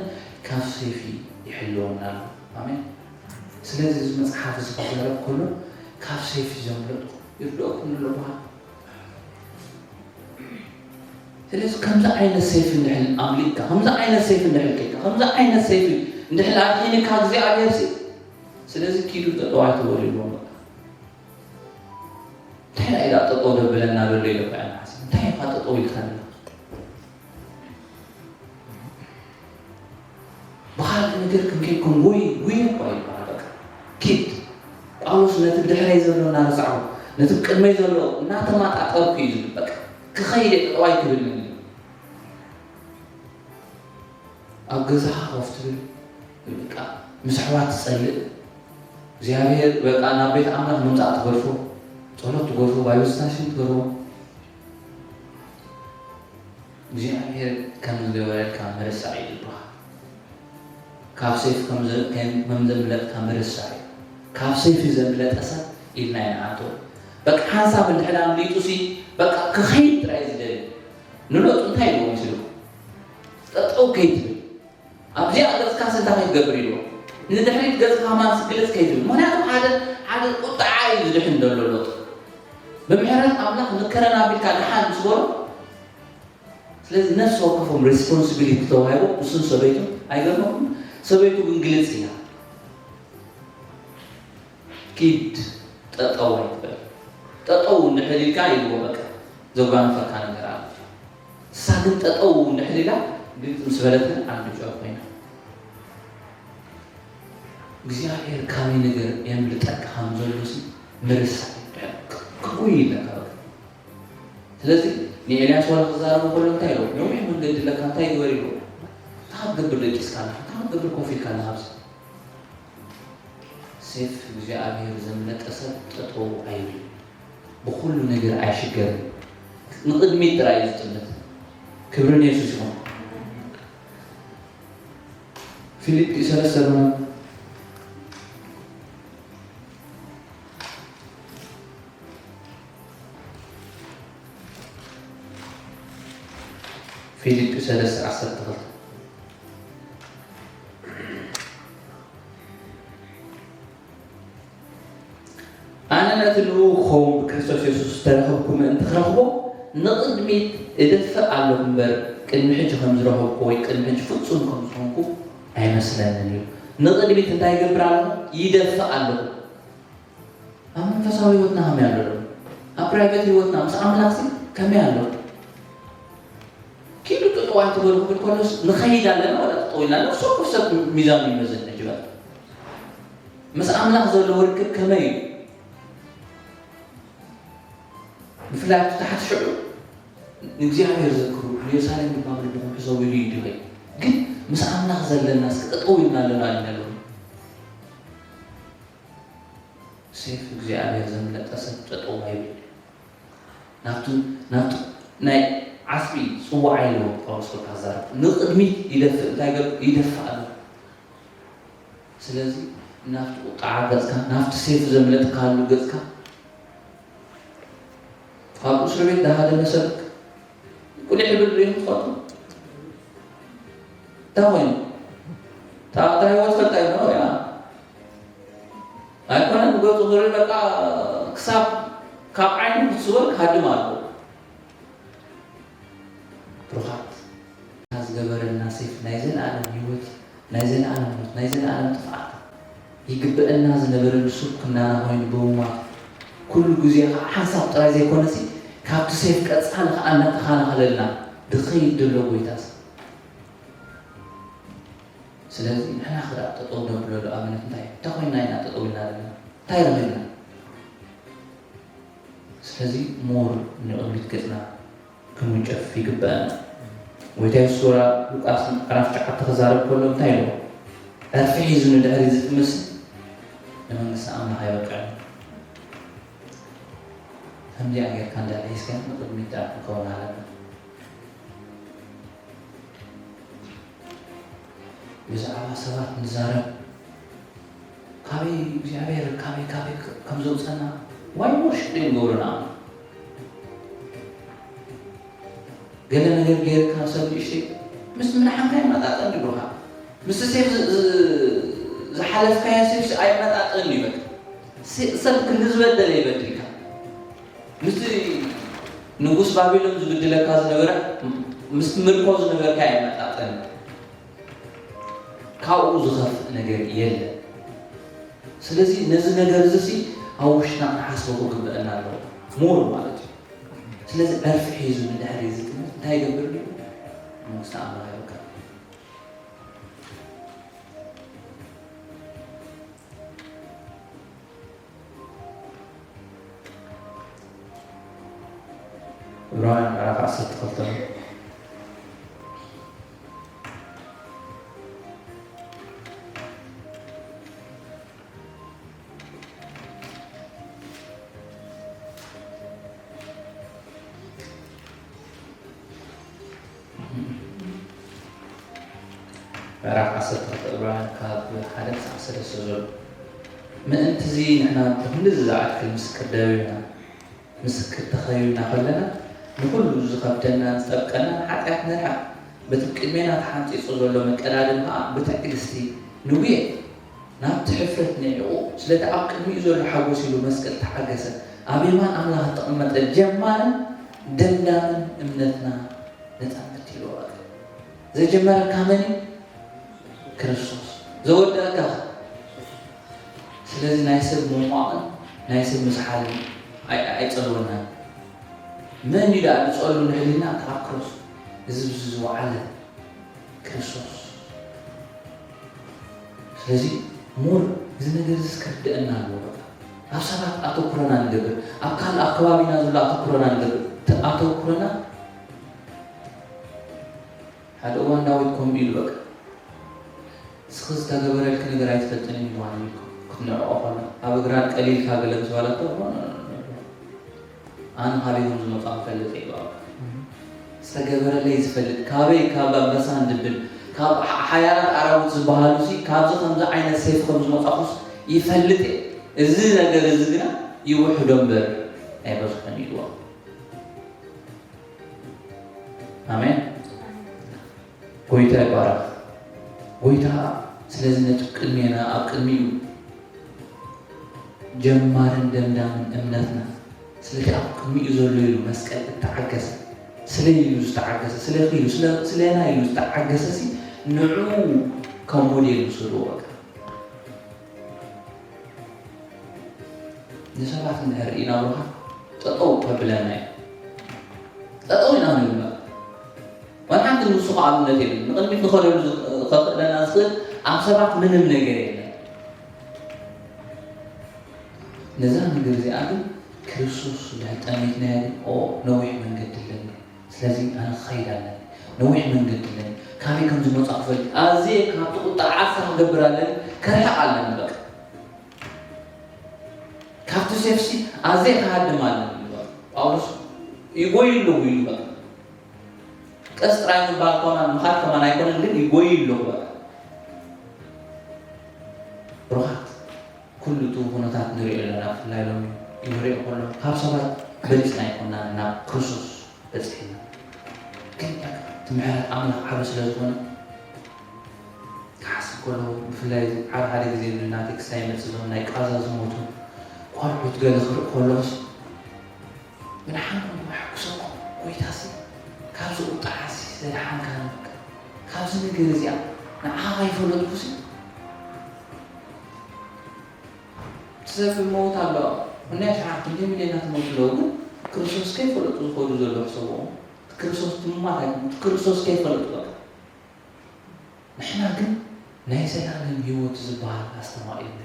ካብ ሴፍ ይሕልወና ኣሎ። ኣሜን። ስለዚ እዚ መጽሓፍ እዚ ክዛረብ ከሎ ካብ ሴፍ ዘምለጥኩ ይርድኦኩም ኣሎ በሃ። ስለዚ ከምዚ ዓይነት ሴፍ እንድሕል ኣምሊጥካ፣ ከምዚ ዓይነት ሴፍ እንድሕል ከይካ፣ ከምዚ ዓይነት ሴፍ እንድሕል ኣድሒንካ እግዚኣብሔር ሲ፣ ስለዚ ኪዱ ጠጠው ኣይትበሉ ይብሎም በቃ። እንታይ ኢላ ጠጠው ደብለና ዘሎ ኢለ እኮ እየ ንሓስብ። እንታይ ኢኻ ጠጠው ኢልካ ዘለኻ? ብኻልእ ነገር ክንከይድ ክንጉይ ጉየ እኮ ይበሃል። በቃ ኪድ። ጳውሎስ ነቲ ብድሕረይ ዘሎ እናረሳዕኩ፣ ነቲ ብቅድመይ ዘሎ እናተማጣጠርኩ እዩ ዝብል። በቃ ክኸይድ እየ፣ ጠጠው ኣይትብልን እዩ። ኣብ ገዛኻ ኮፍ ትብል፣ በቃ ምስ ኣሕዋት ትጸልእ፣ እግዚኣብሔር በቃ ናብ ቤት ኣምላኽ ምምጻእ ትገድፎ፣ ጸሎት ትገድፎ፣ ባይብል ስታሽን ትገድፎ። እግዚኣብሔር ከም ዝገበረልካ ምርሳዕ እዩ ዝበሃል። ካብ ሴፍ ከም ዘ-፣ ከም፣ ከም ዘምለጥካ ምርሳዕ እዩ። ካብ ሴፍ ዘምለጠ ሰብ ኢልና ኢና ንኣትዎ። በቃ ሓንሳብ እንድሕር ኣምሊጡ ሲ በቃ ክኸይድ ጥራይ ዝደሊ። ንሎጥ እንታይ ኢልዎ መሲልኩም? ጠጠው ከይትብል። ኣብዚኣ ገጽካ ስንታ ከይትገብር ኢልዎ። ንድሕሪት ገጽካ ከማን ስግልጽ ከይትብል። ምኽንያቱ ሓደ፣ ሓደ ቁጥዓ እዩ ዝድሕን ዘሎ ሎጥ። ብምሕረት ኣምላኽ ንከረን ኣቢልካ ደሓን ምስ በሎ፣ ስለዚ ነፍሲ ወከፎም ሬስፖንሲቢሊቲ ተዋሂቦም፣ እሱን ሰበይቱ። ኣይገርመኩም? ሰበይቱ ግን ግልጽ ኢላ። ኪድ ጠጠው ኣይትበል። ጠጠው እንድሕር ኢልካ ኢልዎ በቃ ዘጓንፈካ ነገር ኣሎ። ንሳ ግን ጠጠው እንድሕር ኢላ፣ ግልጽ ምስ በለት ግን ዓንዲ ጨው ኮይና። እግዚኣብሔር ካበይ ነገር የምልጠካ ከም ዘሎ ሲ ምርሳዕ እዩ። ክጉይ ኢለካ በቃ። ስለዚ ንኤልያስ ዋላ ክዛረቦ ከሎ እንታይ ኢልዎ? ነዊሕ መንገዲ ኣለካ፣ እንታይ ግበር ኢልዎ? እንታይ ክትገብር ደቂስካ ኣለኻ? እንታይ ክትገብር ኮፍ ኢልካ ኣለኻ ኣብዚ? ሴፍ እግዚኣብሔር ዘምለጠ ሰብ ጠጠው ኣይብል። ብኹሉ ነገር ኣይሽገርን። ንቕድሚት ጥራይ እዩ ዝጥምት። ክብሪ ንየሱስ ይኹን። ፊልጲ ሰለስተ ፊልጲ ሰለስተ ዓሰርተ ክልተ። ኣነ ነቲ ልኡኽ ክኸውን ብክርስቶስ የሱስ ዝተረኸብኩ ምእንቲ ክረኽቦ ንቕድሚት እደፍእ ኣለኹ እምበር፣ ቅድሚ ሕጂ ከም ዝረኸብኩ ወይ ቅድሚ ሕጂ ፍጹም ከም ዝኾንኩ ኣይመስለንን እዩ። ንቕድሚት እንታይ ይገብር ኣለኹ? ይደፍእ ኣለኹ። ኣብ መንፈሳዊ ህይወትና ከመይ ኣሎ? ኣብ ፕራይቬት ህይወትና ምስ ኣምላኽሲ ከመይ ኣሎ? ኪዱ ጥጥው ኣይትበሉ ክብል ከሎስ ንኸይድ ኣለና ዋላ ጥጠው ኢልና ኣለና? ሰብ ሰብ ሚዛኑ ይመዝን ሕጂ በቃ። ምስ ኣምላኽ ዘለዎ ርክብ ከመይ እዩ? ብፍላይ ኣብቲ ታሕቲ ሽዑ ንእግዚኣብሔር ዘክሩ፣ ንየሩሳሌም ድማ ልብኹም ሕሰቡ ኢሉ እዩ ድኸይ። ግን ምስ ኣምላኽ ዘለና እስኪ ጠጠው ኢልና ኣለና ኢልና ኣለዉ። ሴፍ እግዚኣብሔር ዘምለጠ ሰብ ጠጠው ኣይብል። ናብቱ ናብቱ ናይ ዓስቢ ጽዋዓ ኢልዎ ጳውሎስ በቃ ዛረብ። ንቕድሚት ይደፍእ፣ እንታይ ገብ-፣ ይደፍእ ኣሎ። ስለዚ ናብቲ ቁጥዓ ገጽካ፣ ናብቲ ሴፍ ዘምለጥካሉ ገጽካ፣ ካብ እስር ቤት ዝሃደመ ሰብ ቁሊሕ ይብል ዶ ትፈልጡ? እንታይ ኮይኑ? እታ እታ ህይወት ፈልጣ እዩ ነው ያ። ኣይኮነን ብገጹ ዝርኢ በቃ ክሳብ ካብ ዓይኑ ክትስወር ክሃድም ኣለዎ። ብሩኻት፣ ዝገበረልና ሴፍ ናይ ዘለኣለም ህይወት፣ ናይ ዘለኣለም ሞት፣ ናይ ዘለኣለም ጥፍኣት ይግበአና ዝነበረ ንሱ ኩናና ኮይኑ ብምሟት፣ ኩሉ ግዜ ከዓ ሓንሳብ ጥራይ ዘይኮነሲ ካብቲ ሴፍ ቀጻሊ ከዓ እናተኻናኸለልና ዝኸይድ ዘሎ ጎይታስ። ስለዚ ንሕና ክዳ ጠጠው ነብለሉ ኣብነት እንታይ እዩ? እንታይ ኮይንና ኢና ጠጠው ኢልና ዘለና? እንታይ ረኺብና? ስለዚ ሞር ንቕድሚት ገጽና ክንውንጨፍ ይግበአና። ጎይታ የሱስ ወላ ሉቃስ ምዕራፍ ትሽዓተ ክዛረብ ከሎ እንታይ ኢልዎ? ዕርፊ ሒዙ ንድሕሪት ዝጥምትሲ ንመንግስቲ ኣምላኽ ኣይበቅዕን። ከምዚኣ ጌርካ እንዳለ ሒዝካ ንቕድሚት ደኣ ክንከውን ኣለና። ብዛዕባ ሰባት ንዛረብ። ካበይ እግዚኣብሔር፣ ካበይ፣ ካበይ ከም ዘውፀና ዋይ ወርሽ ደይ ንገብረና። ገለ ነገር ገይርካ ሰብ ንእሽተይ ምስ ምድሓንካ ይመጣጠን ድብኻ። ምስ ሴፍ ዝ-፣ ዝ-፣ ዝሓለፍካዮ ሴፍ ኣይመጣጠን እዩ በቃ። ሴ-፣ ሰብ ክንዲ ዝበደለ ይበድልካ። ምስቲ ንጉስ ባቢሎን ዝብድለካ ዝነበረ፣ ምስቲ ምርኮ ዝነበርካ ኣይመጣጠን። ካብኡ ዝኸፍእ ነገር የለን። ስለዚ ነዚ ነገር እዚ ሲ ኣብ ውሽጥና ክንሓስቦ ክግበአና ኣለዎ። ሞር ማለት እዩ። ስለዚ ዕርፊ ሒዙ ንድሕሪ ዝጥምት እንታይ ይገብር ድዩ? መንግስቲ ኣምላኽ ይርከብ። ዕብራውያን ምዕራፍ ዓሰርተ ክልተ። ምዕራፍ ዓሰርተ ክልተ ዕብራውያን ካብ ሓደ ክሳብ ሰለስተ ዘሎ። ምእንትዚ ንሕና ብኽንድዚ ዝኣክል ምስክር ደቢብና፣ ምስክር ተኸቢብና ከለና፣ ንኹሉ ዝኸብደናን ዝጠብቀናን ሓጢኣት ንርሓቕ። በቲ ቅድሜና ተሓንጺጹ ዘሎ መቀዳድም ከኣ ብትዕግስቲ ንጉየ። ናብቲ ሕፍረት ንዒቑ፣ ስለቲ ኣብ ቅድሚኡ ዘሎ ሓጎስ ኢሉ መስቀል ተሓገሰ። ኣብ የማን ኣምላኽ ዝተቐመጠ ጀማርን ደምዳምን እምነትና ነጸንብት ኢሉ በቃ። ዘጀመረካ መን እዩ? ክርስቶስ። ዘወደእካ። ስለዚ ናይ ሰብ ምሟቕን ናይ ሰብ ምስሓልን ኣይ-፣ ኣይጸልወናን። መን እዩ ደኣ ዝጸሉ ንሕሊና? ካብ ክርስቶስ። እዚ ብዚ ዝወዓለ ክርስቶስ። ስለዚ ሞር እዚ ነገር እዚ ከርድአና ኣለዎ። በቃ ኣብ ሰባት ኣተኩሮና ንገብር፣ ኣብ ካልእ ኣብ ከባቢና ዘሎ ኣተኩሮና ንገብር። እቲ ኣተኩሮና ሓደ እዋን ዳዊት ከምኡ ኢሉ በቃ እስኺ ዝተገበረልኪ ነገር ኣይትፈልጥን እዩ ምዃኑ ኢልኩም ክትንዕቆ ከሎ ኣብ እግራ ቀሊልካ ገለ ምስ በለቶ ኣነ ካበይ ከም ዝመጻ ክፈልጥ እየ በቃ ዝተገበረለይ ዝፈልጥ ካበይ ካብ ኣንበሳን ድብን ካብ ሓ- ሓያላት ኣራዊት ዝበሃሉ ሲ ካብዚ ከምዚ ዓይነት ሰይፍ ከም ዝመጻኹስ ይፈልጥ እየ እዚ ነገር እዚ ግና ይውሕዶ እምበር ኣይበዝሖን ኢልዎ ኣሜን ጎይታ ይባረክ። ጎይታ ስለዚ ነቲ ቅድሜና ኣብ ቅድሚኡ ጀማርን ደምዳምን እምነትና ስለቲ ኣብ ቅድሚኡ ዘሎ ኢሉ መስቀል እተዓገሰ ስለ ኢሉ ዝተዓገሰ ስለ ኢሉ ስለና ኢሉ ዝተዓገሰ ሲ ንዑ ከም ሞዴል ውሰድዎ በቃ ንሰባት እንድሕር ርኢና ብርሃን ጠጠው ከብለና እዩ። ጠጠው ኢና ንብል። ዋላ ሓንቲ ንሱ ከዓ ኣብነት የለን። ንቕድሚት ንኸደሉ ከኽእለና ዝኽእል ኣብ ሰባት ምንም ነገር የለን። ነዛ ነገር እዚኣ ግን ክርስቶስ እንድሕር ጠሚትናያ ግን ኦ ነዊሕ መንገዲ ኣለኒ። ስለዚ ኣነ ክኸይድ ኣለኒ። ነዊሕ መንገዲ ኣለኒ። ካበይ ከም ዝመፃ ክፈልጥ ኣዝየ ካብቲ ቁጣ ዓሳ ክገብር ኣለኒ። ከርሕቕ ኣለኒ በቃ። ካብቲ ሴፍሲ ኣዘይ ክሃድም ኣለኒ ጳውሎስ ይጎይ ኣለኹ ኢሉ በቃ ቀስ ጥራይ ምባል ከማን ምኻድ ከማን ኣይኮነን ግን ይጎይ ኣለኹ በቃ ብሩኻት ኩሉ እቲ ኩነታት ንሪኦ ኣለና ብፍላይ ሎሚ ንሪኦ ከሎ ካብ ሰባት በሊፅና ኣይኮናን ናብ ክርስቶስ በፂሕና ግን እቲ ምሕረት ኣምላኽ ዓብ ስለ ዝኾነ ክሓስብ ከለኹ ብፍላይ ሓደ ሓደ ግዜ ናተይ ክሳይ ይመፅእ እዞም ናይ ቃዛ ዝሞቱ ቆልዑት ገለ ክርኢ ከለኹስ ብድሓንኩም መሐኩሰኩም ጎይታሲ ካብዚ ቁጣዓሲ ዘድሓንካኒ በቃ ካብዚ ነገር እዚኣ ንዓኻ ይፈለጥኩሲ ትሰብ ሞት ኣሎ እኒያ ሸዓ ክንደይ ሚልዮናት ሞት ኣለዉ ግን ክርስቶስ ከይፈለጡ ዝኸዱ ዘሎ ሕሰብኦም ክርስቶስ ትሙማት ኣይኮኑ ክርስቶስ ከይፈለጡ በቃ ንሕና ግን ናይ ዘላለም ህይወት ዝበሃል ኣስተማቒልና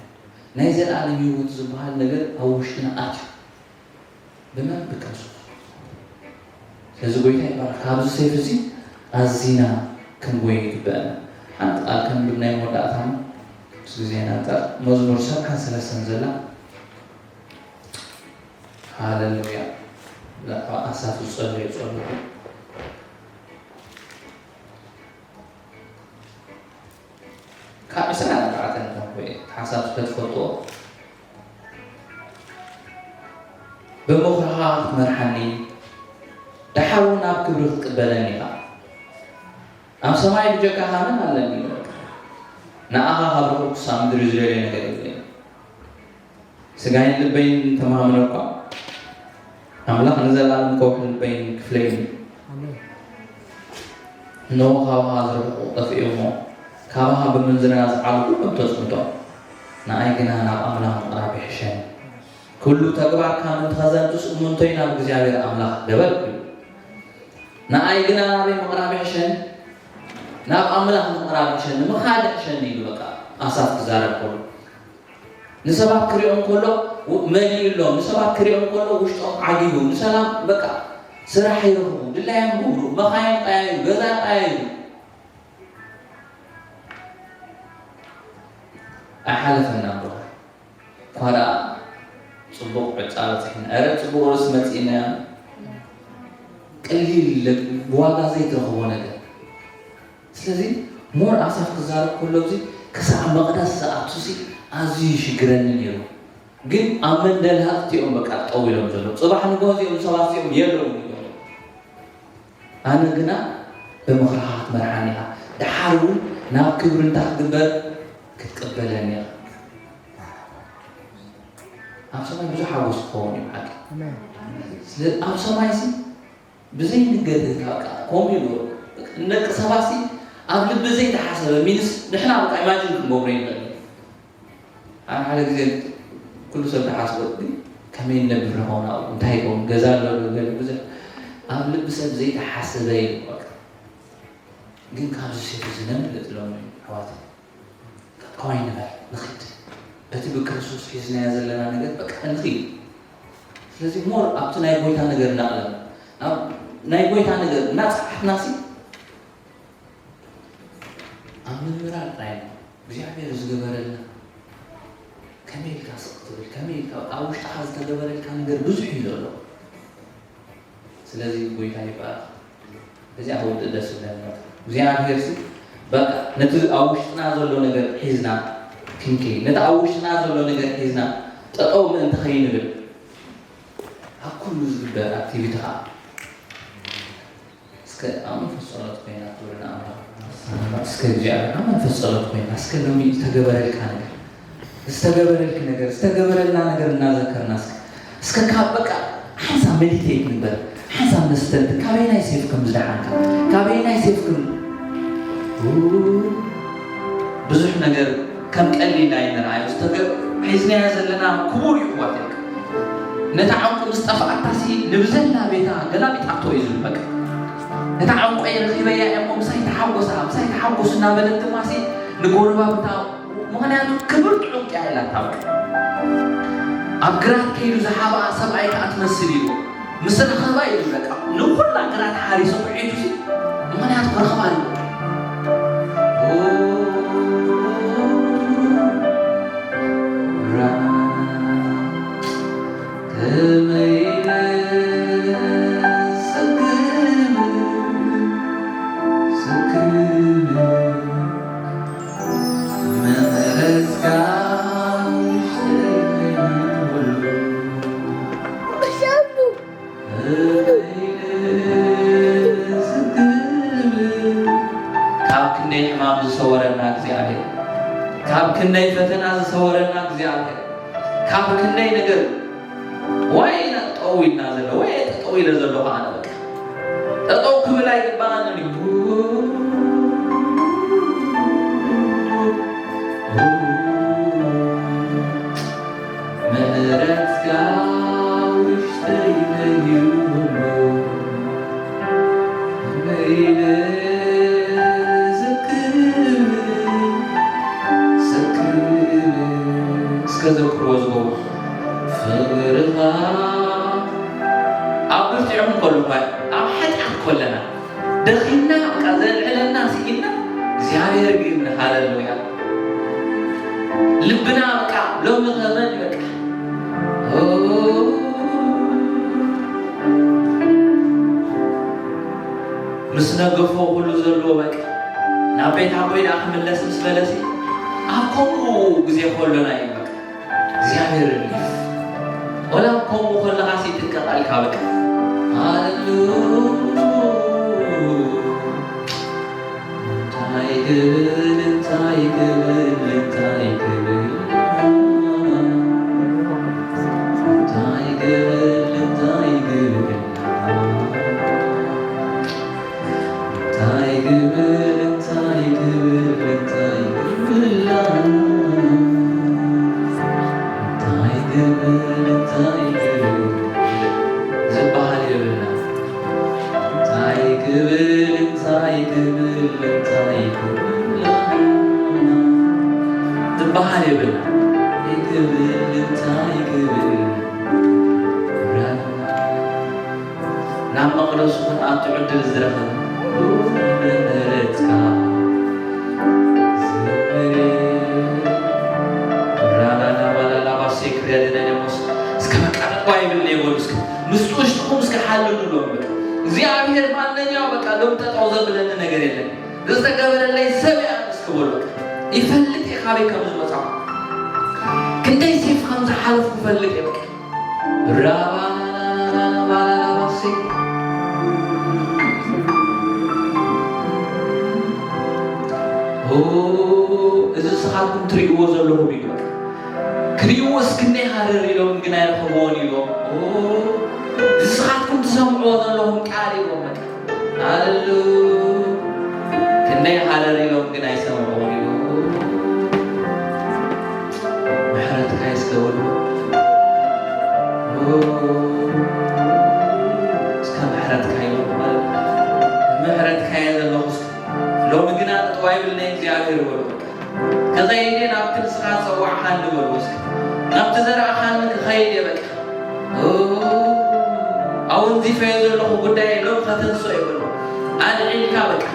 ናይ ዘላለም ህይወት ዝበሃል ነገር ኣብ ውሽጥና ኣትዩ ብመን ብክርስቶስ ስለዚ ጎይታ ይባረክ ካብዚ ሴፍ እዚ ኣዚና ክንጎየ ይግበአና ሓንቲ ቃል ከንብብ ናይ መወዳእታ ምስ ግዜና ኣንጻር መዝሙር ሰብዓን ሰለስተን ዘላ ሃለሉያ ኣሳፍ ዝጸለዩ ጸሎት ካብ ዕስራን ኣርባዕተን ከም ኮይኑ ሓሳብ ስለትፈልጥዎ ብምኽርኻ ክትመርሓኒ ደሓር እውን ኣብ ክብሪ ክትቅበለኒ ኢኻ ኣብ ሰማይ ብጀካኻ መን ኣለኒ ንኣኻ ካብ ረኹብ ክሳብ ምድሪ ዝደልዮ ነገር የብለይ ስጋይን ልበይን ተማምኖ እኳ ኣምላኽ ንዘለኣለም ከውሒ ልበይን ክፍለይን እዩ። እነሆ ካባኻ ዝርሕቁ ጠፍኡ እሞ ካባኻ ብምንዝርና ዝዓሉ ኩሎም ተጽንቶም። ንኣይ ግና ናብ ኣምላኽ ምቕራብ ይሕሸኒ። ኩሉ ተግባርካ ምእንቲ ኸዘንቱስ እሙንቶይ ናብ እግዚኣብሔር ኣምላኽ ገበርኩ እዩ። ንኣይ ግና ናበይ ምቕራብ ይሕሸኒ? ናብ ኣምላኽ ምቕራብ ይሕሸኒ። ምኻድ ይሕሸኒ ኢሉ በቃ ኣሳፍ ክዛረብ ከሎ። ንሰባት ክሪኦም ከሎ መሊኡ ኣሎ ንሰባት ክሪኦም ከሎ ውሽጦም ዓጊቡ ንሰላም በቃ ስራሕ ይረኽቡ ድላዮም ግብሩ መኻይን ቀያዩ ገዛ ቀያዩ ኣይሓለፈና እኳ ደኣ ጽቡቕ ዕጻ በጺሕና ኧረ ጽቡቕ ርእሲ መጺእና ቅሊል ብዋጋ ዘይትረኽቦ ነገር ስለዚ ሞር ኣሳፍ ክዛረብ ከሎ እዚ ክሳዕ መቕደስ ዝኣቱሲ ኣዝዩ ይሽግረኒ ነይሩ። ግን ኣብ መንደልሃ እቲኦም በቃ ጠው ኢሎም ዘለዉ። ጽባሕ ንግሆ እዚኦም ሰባት እዚኦም የለውን ኢሎም። ኣነ ግና ብምኽርኻ ክትመርሓኒ ኢኻ። ደሓር እውን ናብ ክብሪ እንታ ክትግበር ክትቅበለኒ ኢኻ። ኣብ ሰማይ ብዙሕ ሓጎስ ክኸውን እዩ ብሓቂ። ኣብ ሰማይ ሲ ብዘይ ንገድህካ በቃ ከምኡ ይብሉ ንደቂ ሰባት ሲ ኣብ ልቢ ዘይተሓሰበ ሚንስ ንሕና በቃ ኢማጂን ክንገብሮ ይንእል ኣነ ሓደ ግዜ ኩሉ ሰብ ተሓስበ ግን ከመይ ነብር ንኸውን ኣብኡ እንታይ ይኸውን ገዛ ኣሎ ዶ ገለ ብዙሕ ኣብ ልቢ ሰብ ዘይተሓሰበ እዩ በቃ ግን ካብዚ ሴፍ እዚ ነምልጥ ሎሚ ኣሕዋት። ጠጠዋይ ንበል፣ ንኺድ። በቲ ብክርስቶስ ሒዝናዮ ዘለና ነገር በቃ ንኺድ። ስለዚ ሞር ኣብቲ ናይ ጎይታ ነገር እናቕለም፣ ናብ ናይ ጎይታ ነገር እናጸዓትና ሲ ኣብ ምምራር ጥራይ ነው። እግዚኣብሔር ዝገበረልና ከመይ ኢልካ ስቕ ትብል፣ ከመይ ኢልካ ኣብ ውሽጥኻ ዝተገበረልካ ነገር ብዙሕ እዩ ዘሎ። ስለዚ ጎይታ ይባረኽ። እዚ ኣውድ ደስ ይብለኒ። እግዚኣብሔር ሲ በቃ ነቲ ኣብ ውሽጥና ዘሎ ነገር ሒዝና ክንከይድ፣ ነቲ ኣብ ውሽጥና ዘሎ ነገር ሒዝና ጠጠው ምእንቲ ከይንብል ኣብ ኩሉ ዝግበር ኣክቲቪቲ ከዓ እስከ ኣብ መንፈስ ጸሎት ኮይና ክብሪ ንኣምላኽ። እስከ እግዚኣብሔር ኣብ መንፈስ ጸሎት ኮይና እስከ ሎሚ ዝተገበረልካ ነገር ዝተገበረልኪ ነገር ዝተገበረልና ነገር እናዘከርና እስከ እስከ ካብ በቃ ሓንሳብ ሜዲቴት ንግበር፣ ሓንሳብ ነስተንትን ካበየናይ ሴፍ ከም ዝደሓንካ፣ ካበየናይ ሴፍ ከም ብዙሕ ነገር ከም ቀሊል ኣይንርኣዮ። ዝተገ ሒዝናዮ ዘለና ክቡር እዩ ክዋት ነታ ዕንቁ ምስ ጠፍኣታሲ ንብዘላ ቤታ ገላቢጣቶ እዩ ዝብል በቃ። ነታ ዕንቆይ ረኺበያ እየ እሞ ምሳይ ተሓጎሳ ምሳይ ተሓጎሱ እናበለት ድማሲ ንጎረባብታ ምኽንያቱ ክብርቲ ዕንቁ እያ ኢላታ በቃ። ኣብ ግራት ከይዱ ዝሓብኣ ሰብኣይ ከዓ ትመስል ኢሉ ምስ ረኸባ እዩ በቃ ንኹላ ግራት ሓሪሱ ኩዒቱ ሲ ምኽንያቱ ክረኽባ እዩ። ካብ ክንደይ ሕማም ዝሰወረና እግዚኣብሔር፣ ካብ ክንደይ ፈተና ዝሰወረና እግዚኣብሔር፣ ካብ ክንደይ ነገር ወይ ኢና ጠጠው ኢልና ዘሎ ወይ ጠጠው ኢለ ዘሎ ከዓ በቃ ጠጠው ክብል ኣይግባኣንን እዩ። ምሕረትካ ውሽጠይ መሊኡ እስከ ዘክርዎ ዝገብሩ ፍቕርኻ ኣብ ብርቲዖም ከሉ ኣብ ሓጢኣት ከለና ደኺምና በቃ ዘልዕለና ስኢልና እግዚኣብሔር ግን ሃለሉያ ልብና በቃ ሎሚ ከመን በቃ ምስ ነገፎ ኩሉ ዘለዎ በቃ ናብ ቤት ኣቦይ ደኣ ክምለስ ምስ በለሲ ኣብ ከምኡ ግዜ ከሎና እዩ በቃ እግዚኣብሔር ሪሊፍ ወላ ከምኡ ከለኻ ሲ ይጥቀቃልካ በቃ ሃሌሉያ እንታይ ክብል እንታይ ክብል እንታይ ክብል እንታይ ክብል እንታይ ክብል እንታይ ክብል እንታይ ክብል እንታይ ክብል እንታይ ክብል እንታይ ክብል ዝበሃል የብልና። እንታይ ክብል እንታይ ክብል እንታይ ክብል ዝበሃል የብልና። እንታይ ክብል እንታይ ክብል ናብ መቕደሱ ክንኣቱ ዕድል ዝረኸበ ምሕረትካ ዝምሬ ራላላባላላባሴክሪያደናይነሞስ እስከ መቃጠጥ ባይብል የበሉ እስከ ምስጡ ውሽጥኩም እስከ ሓልሉ ሎም በቃ እግዚኣብሔር ማንኛው በቃ ሎም ጠጠው ዘብለኒ ነገር የለን ዝተገበረለይ ሰብ እያ እስከ በሉ በቃ ይፈልጥ እየ ካበይ ከም ዝመጻኹ ክንደይ ሴፍ ከም ዝሓለፍኩ ፈልጥ እየ በቃ ራባናናናናናናናናሴ እዚ ስኻትኩም ትርእይዎ ዘለኹም እዩ ክርእይዎ እስክንደይ ሃረር ኢሎም ግን ኣይረኸብዎን ኢሎም እዚ ስኻትኩም ትሰምዕዎ ዘለኹም ቃል ኢሎም በቃ ኣሉ ክንደይ ሃረር ኢሎም ግን ኣይሰምዕዎን ኢሎም ምሕረትካ ይስከበሉ እስከ ምሕረትካ ይበሉ ማለት ምሕረትካ እየ ዘለኹ እስከ ሎሚ ግና ጠጠው ኣይብልን'የ እግዚኣብሔር በሎ። ከኸይድ እየ ናብቲ ንስኻ ዝጸዋዕኻኒ በሎ። እስኪ ናብቲ ዘርኣኻኒ ክኸይድ እየ በቃ። ኦ፣ ኣወንዚፈዮ ዘለኹ ጉዳይ ሎም ከተንስኦ ይብሎ። ኣልዒልካ በቃ።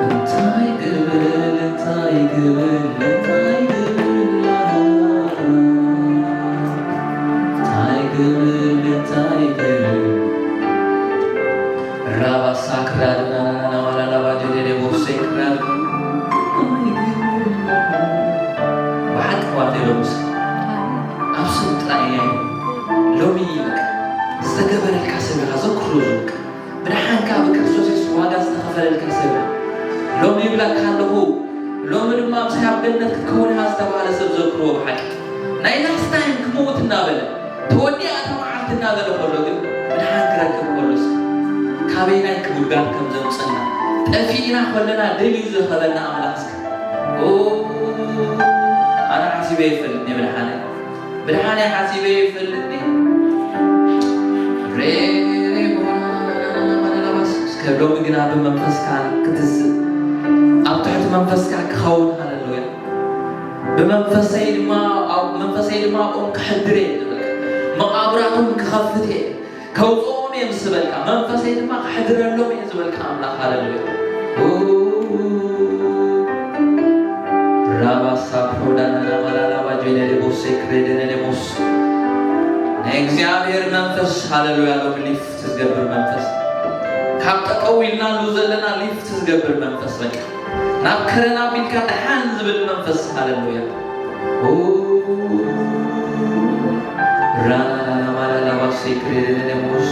እንታይ ክብል፣ እንታይ ክብል፣ እንታይ ክብል፣ እንታይ ክብል፣ እንታይ ክብል። ራባሳ ክራድናናና ዋላላ ባጀደደ ቦሴ ክራድ። ብሓቂ ዋቴ ሎምስ ኣብ ስም ጥራይ እያ። ሎሚ በቃ ዝተገበረልካ ሰብ ኢኻ ዘክሮ። በቃ ብድሓንካ ብክርስቶስ የሱስ ዋጋ ዝተኸፈለልካ ሰብ ኢኻ። ሎሚ ይብለካ ኣለኹ። ሎሚ ድማ ምሳይ ኣብ ገነት ክትከውን ኢኻ ዝተባህለ ሰብ ዘክርዎ ብሓቂ። ናይ ላስት ታይም ክመውት እናበለ፣ ተወዲኣ እታ መዓልቲ እናበለ ከሎ ግን፣ ብድሓን ክረክብ ከሎስ፣ ካበይናይ ክጉድጋድ ከም ዘምጽእና፣ ጠፊእና ከለና ደልዩ ዝረኸበና ኣምላኽ እስከ። ኦ፣ ኣነ ሓሲበ ይፈልጥ እየ ብድሓነ። ብድሓነ ሓሲበ ይፈልጥ እየ። ሬሬ ቦራናናናናናናናስ። እስከ ሎሚ ግና ብመንፈስካ ክትስእ፣ ኣብ ትሕቲ መንፈስካ ክኸውን። ሃሌሉያ። ብመንፈሰይ ድማ፣ ኣብ መንፈሰይ ድማ ኣብኦም ክሕድር እየ ዝብል። መቓብራቶም ክኸፍት እየ። ከውፅኦም እየ ምስ ዝበልካ፣ መንፈሰይ ድማ ክሕድረሎም እየ ዝበልካ ኣምላኽ። ሃሌሉያ። ራባሳ ፕሮዳናና ማላላባ ጀነሌቦሴ ክሬደነሌቦስ። ናይ እግዚኣብሔር መንፈስ፣ ሃሌሉያ፣ ሎም ሊፍት ዝገብር መንፈስ፣ ካብ ጠጠው ኢልናሉ ዘለና ሊፍት ዝገብር መንፈስ፣ በቃ ናብ ከረን ኣቢልካ ደሓን ዝብል መንፈስ። ሃሌሉያ። ራናናናማላላባሴ ክሬደነሞስ።